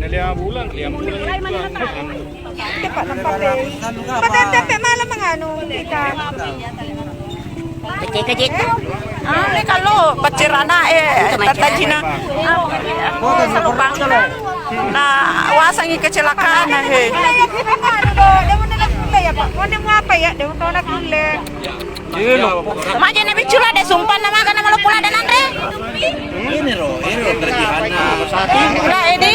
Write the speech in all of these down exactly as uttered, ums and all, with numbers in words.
Lima bulan, lima bulan. Tepat nampak deh. Patente pe malam manganu kita. Kecil-kecil. Ah, ini kalau pacar anak, eh, tata Cina. Ah, salubang. Nah, wasang ini kecelakaan, eh. Mau apa ya? Dia mau tolak gile. Majen ne bichula de sumpan na makan na malo pula de nanre. Ini ro, ini ro kerjaan. Pula ini.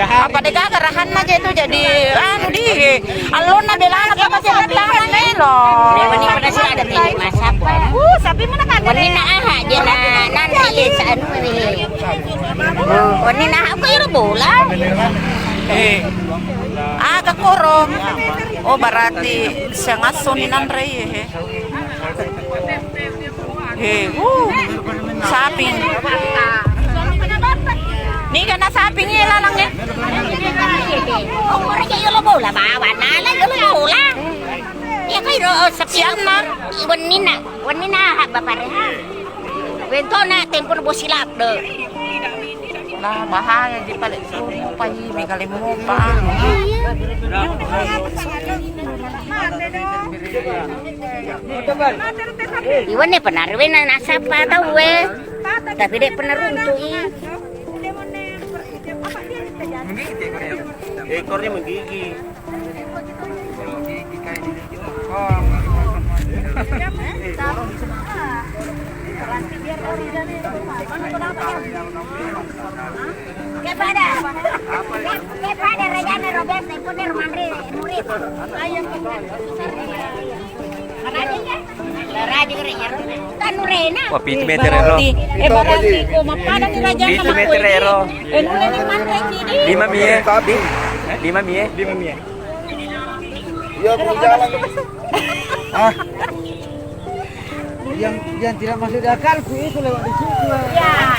Apa de gagarahan majen tu jadi anu di. Alon na bela na apa sih datang na lo. Ini pada sih ada tinggi masa apa? Uh, sapi mana kan? Ini na aha je na nanre sa anu ini. Ini na aha ko iro bola. Eh. Ah, kakoro. Oh, berarti sengaso ni nanre ye, he. He, uh, saping. Ni kana saping ye lalang ye. Oh, orang ye yolo bola bawa nala yolo bola. Ya kai ro saping. Siap na. Wenina, wenina ha bapare ha. Wentona tempo no bosilap de. Nah, bahaya di pale suruh pai mi kali mo pa. Iwan ne pernah wena nasapa tau we. Tapi de pernah runtu i. Ekornya menggigit. Kepada, kepada Rajana Robert, Ibu Nir Mandri, murid. Rajin, rajin, rajin. Tanurena. Wah, pitu meter ero. Eh, berarti ko mapada ni Rajana. Pitu meter ero. Eh, nune ni Mandri ini. Lima mie. Lima mie. Lima mie. Iya, aku jalan. Ah. Yang, yang tidak masuk di akalku itu lewat di situ. Ya.